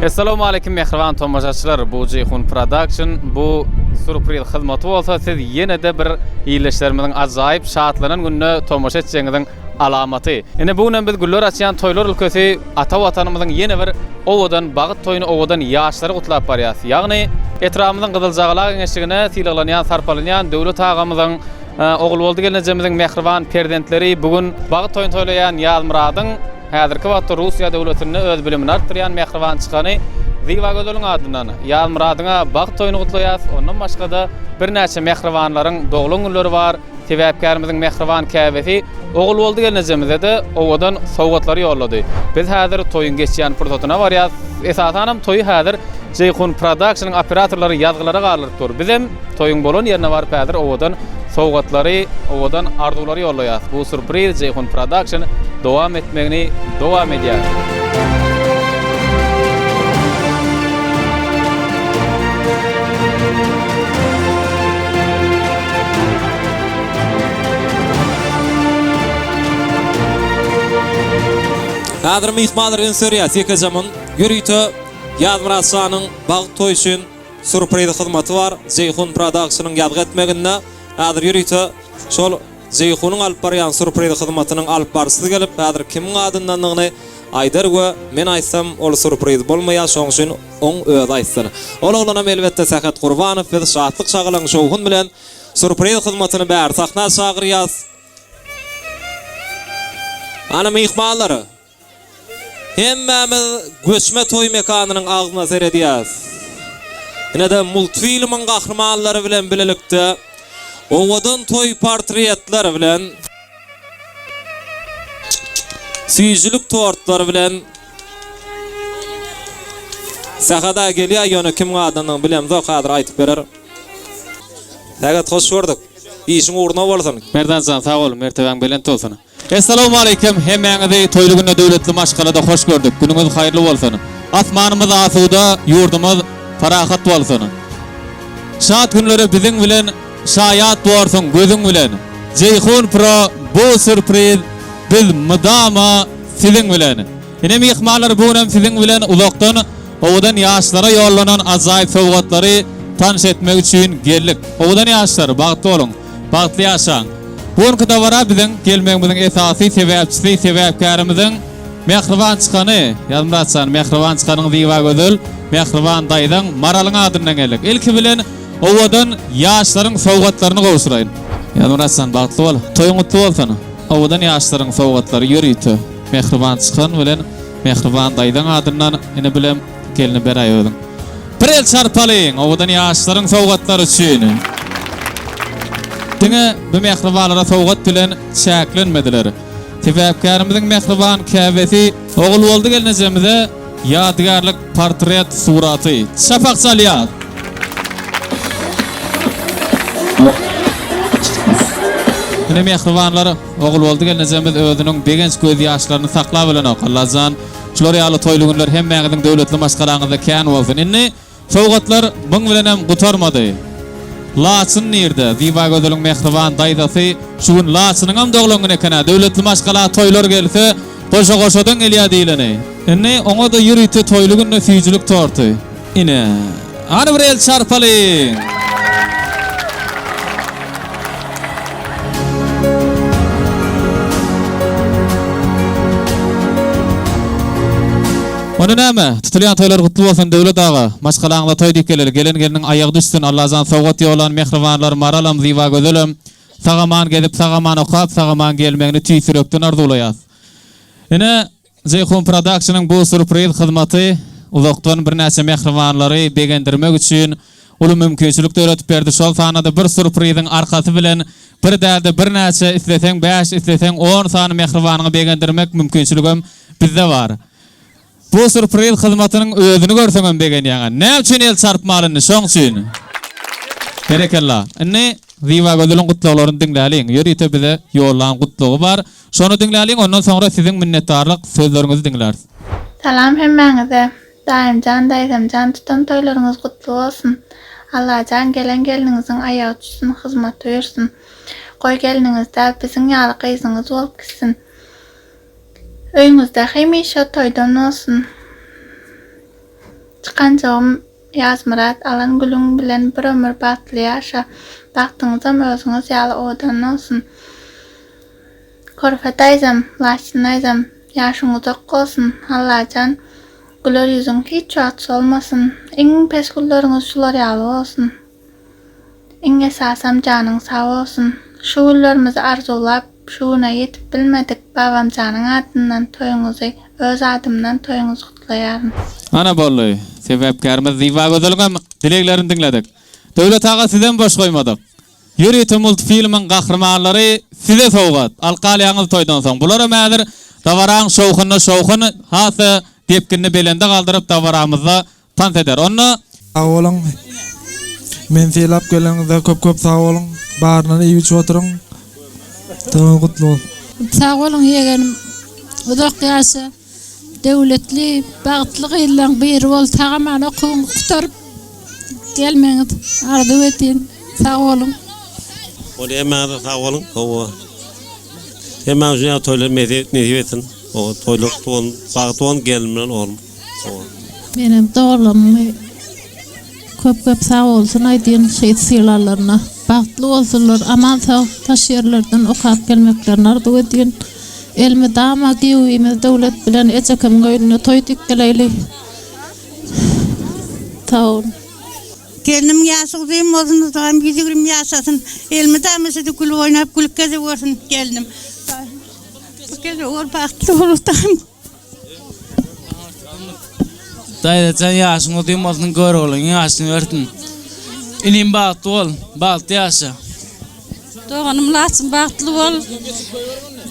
Essalawmaleýkim mähriban tomaşaçylar bu Jeýhun Production bu surpriz hyzmaty bolsa siz ýene-de bir ildeşlerimiziň ajaýyp şatlanan gününe tomaşa etjegiňiziň alamaty. Ine bu günem biz güller açýan toýlar ülkesi ata watanymyzyň ýene bir owadan bagyt toýuny owadan ýaşlary gutlap barýas. Ýagny etrabymyzyň Gyzyljagala geňeşligine sylaglanýan sarpalanýan Döwlet agamyzyň Ogulboldy gelnejemiziň mähriban perzentleri bu gün bagyt toýuny toýlaýan Ýazmyradyň Häzirki wagtda Russiýa döwletinde öz bilimini artdyrýan mähriban çykany Zybagözeliň adyndan Ýazmyradyňa bagt toýuny gutlaýas. Ondan başga-da birnäçe mähribanlaryň doglan günleri bar. Sebäpkärimiziň mähriban käbesi Ogulboldy gelnejemize-de owadan sowgatlary ýollady. Biz häzir toýuň geçýän pursatyna barýas. Esasanam toýy häzir Jeýhun Production-yň operatorlary ýazgylara galdyryp dur. Bizem toýuň bolan ýerine baryp häzir owadan sowgatlary, owadan arzuwlary ýollaýas. Bu surpriz Jeýhun Production dowam etmegini dowam edýär. Häzir myhmanlar üns berýäs ýekeje mun ýörite Ýazmyrat şanyň bagt toýy üçin surpriz hyzmaty bar Jeýhun Productionyň ýazgy etmeginde häzir ýörite şol Jeýhunyň alyp barýan surpriz hyzmatynyň alyp baryjysy gelip häzir kimiň adyndandygyny aýdar we men aýtsam ol surpriz bolmaýar şoň üçin oň özi aýtsyn. Ol oglanam elbetde Sähet Gurbanow biz şatlyk şagalaň şowhun bilen surpriz hyzmatyny bäri sahna çagyrýas. Ana myhmanlar Hemmämiz göçme toý mekanynyň agzyna seredýäs. Ine-de multfilmiň gahrymanlary bilen bilelikde owadan toý portretler bilen, süýjülik tortlary bilen Säheda gelýär, ýöne kimiň adynyny bilemzok, häzir aýdyp berer. Sähet hoş gördük. Işiň ugruna bolsun. Merdanjan sag bol, mertebäň belent bolsun. Essalawmaleýkim hemmäňizi toýly günde döwletli maşgalada hoş gördük günüňiz haýyrly bolsun asmanymyz asuda ýurdumyz parahat bolsun şat günlere biziň bilen şaýat borsuň gözüň bilen Jeýhun pro bu sürpriz biz mydama siziň bilen ine myhmanlar bu günem siziň bilen uzakdan owadan ýaşlara ýollanan ajaýyp sowgatlary tanyş etmek üçin geldik owadan ýaşlar bagtly boluň bagtly ýaşaň. Bu günki dabara biziň gelmegimiziň esasy sebäpçisi, sebäpkärimiziň mähriban çykany, Ýazmyrat jan, mähriban çykanyň Zybagözel, mähriban daýzaň Maralyň adyndan geldik. Ilki bilen owadan ýaşlaryň sowgatlaryny gowşuraýyn. Ýazmyrat jan, bagtly bol. Toýuň gutly bolsun. Owadan ýaşlaryň sowgatlary ýörite mähriban çykan bilen mähriban daýzaň adyndan ine bilem gelni beräý özüň. Bir el çarpalyň owadan ýaşlaryň sowgatlary üçin. Diňe bu mähribanlara sowgat bilen çäklenmediler. Sebäpkärimiziň mähriban käbesi Ogulboldy gelnejemize ýadygärlik portret suraty çapak çalýar. Ine mähribanlar Ogulboldy gelnejemiz özüniň begenç gözýaşlaryny saklabilenok. Allajan Şular ýaly toýly günler hemmäňiziň döwletli maşgalaňyzda kän bolsun. Indi sowgatlar muň bilenem gutarmady. Laçyn nirde? Zybagözeliň mähriban daýzasy şu gün Laçynyňam doglan güni eken-ä. Döwletli maşgala toýlar gelse, goşa-goşadan gelýär diýleni. Indi oňa-da ýörite toýly günde süýjülik torty. Ine, hany bir el çarpalyň! Onda näme, tutulýan toýlar gutly bolsun Döwlet aga! Maşgalaňyza toý diýip geleli, gelen gelniň aýagy düşsün, Allajan sowgat ýollan mähribanlar Maralam, Zybagözelem sag-aman gezip, sag-aman okap, sag-aman gelmegini tüýs ýürekden arzuwlaýas. Ine, Jeýhun Productionyň bu surpriz hyzmaty uzakdan birnäçe mähribanlary begendirmek üçin uly mümkinçilik döredip berdi, şol sanda-da bir surpriziň arkasy bilen bir däl-de birnäçe, isleseň bäş, isleseň on sany mähribanyňy begendirmek mümkinçiligem bizde bar. Bu surpriz hyzmatynyň özüni görseňem begenýäň-ä. Näme üçin el çarpmaly indi şoň üçin? Berekella. Indi Zybagözeliň gutlaglaryny diňläliň. Ýörite bize ýollan gutlagy bar. Şony diňläliň, ondan soňra siziň minnetdarlyk sözleriňizi diňläris. Salam hemmäňize. Daýymjan daýzamjan tutan toýlaryňyz gutly bolsun. Allajan gelen gelniňiziň aýagy düşsün hyzmat buýursyn. Goý gelniňiz däl biziň ýaly gyzyňyz bolup gitsin. Öýüňizde hemişe toýdan bolsun. Çykanjygym Ýazmyrat alan gülüň bilen bir ömür bagtly ýaşa. Bagtyňyzam özüňiz ýaly owadan bolsun. Körpe daýzam, Laçyn daýzam, ýaşyň uzak bolsun, Allajan güler ýüzüň hiç wagt solmasyn. Iň pes günleriňiz şular ýaly bolsun. Iň esasam janyň sag bolsun. Şu günlerimizi arzuwlap şu güne ýetip bilmedik babamjanyň adyndan toýuňyzy öz adymdan toýuňyzy gutlaýaryn. Ana boldy. Sebäpkärimiz Zybagözeliňem dileglerini diňledik. Döwlet aga sizem boş goýmadyk. Ýörite multfilmiň gahrymanlary size sowgat. Alyp galýaňyz toýdan soň. Bularam häzir dabaraň şowhunyna şowhun has-da depginini belende galdyryp dabaramyzda tans eder. Onda. Sag boluň. Meni sylap geleniňize köp köp sag boluň. Baryndan iýip içip oturyň. Toýuňyz gutly bolsun. Sag boluň ýegenim. Uzak ýaşa. Döwletli, bagtly gyzlaň biri bol. Sag-aman okuwyňy gutaryp gelmegiňizi arzuw edýän. Sag boluň. Bolýa hemmäňize sag boluň. Hawa. Hemmäňize şu ýaly toýlar nesip etsin. Hawa toýlar gutly bolsun. Bagtly bolsun gelin bilen oglum. Menem doganlarymy köp köp sag bolsun aýdýan şeýt sylarlaryna. Bagtly bolsunlar, aman sag daş ýerlerden okap gelmeklerini arzuw edýän. Elmydama giýewimiz Döwlet bilen ejekemiň öýünde toý diýip geleýli. Sag boluň. Gelnim ýaşy uzyn bolsun Hudaýym 120 ýaşasyn elmydama şeýdip gülüp oýnap gülüp gezewersin gelnim. Gezewer bagtly bol Hudaýym. Daýzajan ýaşyň uzyn bolsun Göroglyň ýaşyny bersin. Inim bagtly bol, bagtly ýaşa. Doganym Laçyn bagtly bol.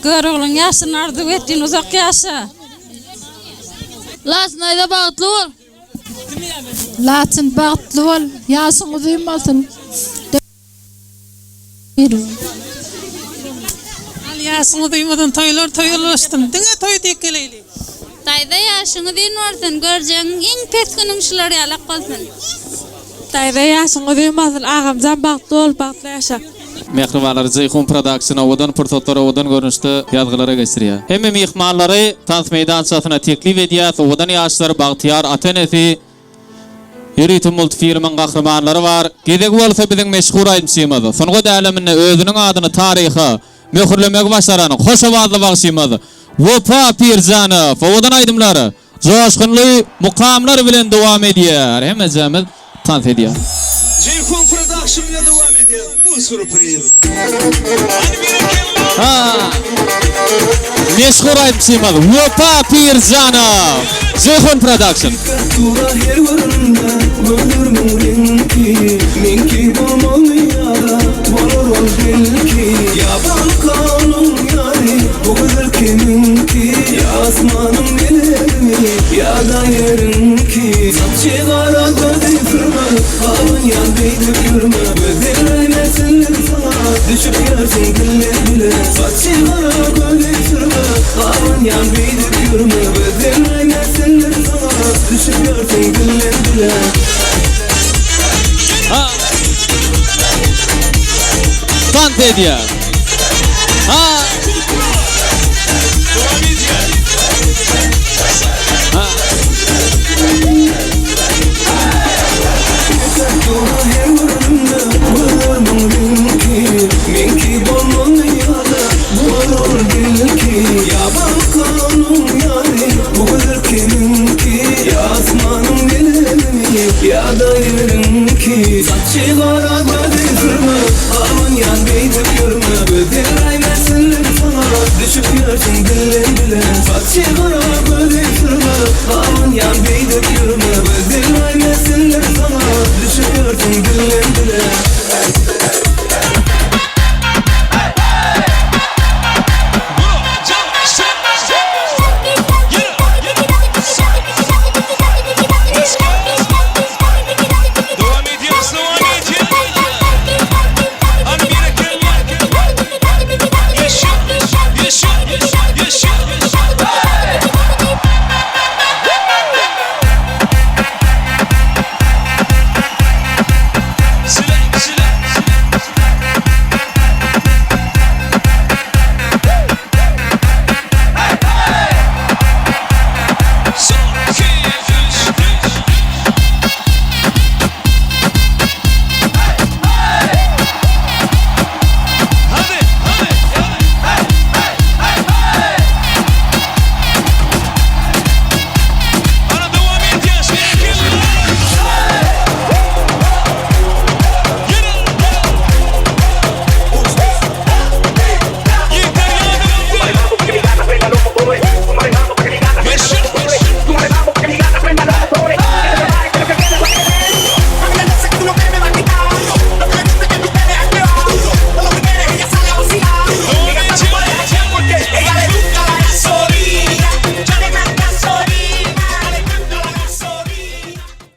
Göroglyň ýaşyny arzuw etdin uzak ýaşa. Laçyn daýza bagtly bol. Laçyn bagtly bol, ýaşyň uzyn bolsun. Al ýaşyň uzyn bolsun toýlar toý ulaşsyn diňe toý diýip geleýli. Daýza ýaşyň uzyn bolsun görjegiň iň pes günüň şular ýalak bolsun. Daýza ýaşyň uzyn bolsun agamjan bagtly bol bagtly ýaşa. Mähribanlar Jeýhun Production owadan pursatlary owadan görnüşde ýazgylara geçirýär. Hemme myhmanlary tans meýdançasyna teklip edýäs owadan ýaşlar bagtyýar ata-enesi Ýörite multfilmiň gahrymanlary bar. Gezegi bolsa biziň meşhur aýdymçymyz, sungat äleminde özüniň adyny taryha möhürlemegi başaran hoş owazly bagşymyz Wepa Pirjanow. Owadan aýdymlar, joşgunly mukamlar bilen dowam edýär. Hemmejemiz tans edýäris. Jeýhun Production bilen dowam edýär bu sürpriz. Hany berekella. Ha. Meşhur aýdymçymyz Wepa Pirjanow. Jeýhun Production. Tura her göründe gözlerimiň reňki Meňki bolmaly ýa-da bolar ol belki Ýa Balkanyň ýary bu gözel kimiňki Ýa asmanyň melegimi ýa-da ýeriňki Saçy gara gözi sürme Gabanýan beýdip ýörme Göz degmesinler saňa Düşüp ýörsüň diller bile Saçy gara gözi sürme Gabanýan beýdip ýörme Göz degmesinler saňa Düşüp ýörsüň diller bile. Ha. Tans edýär. Ha. Ha.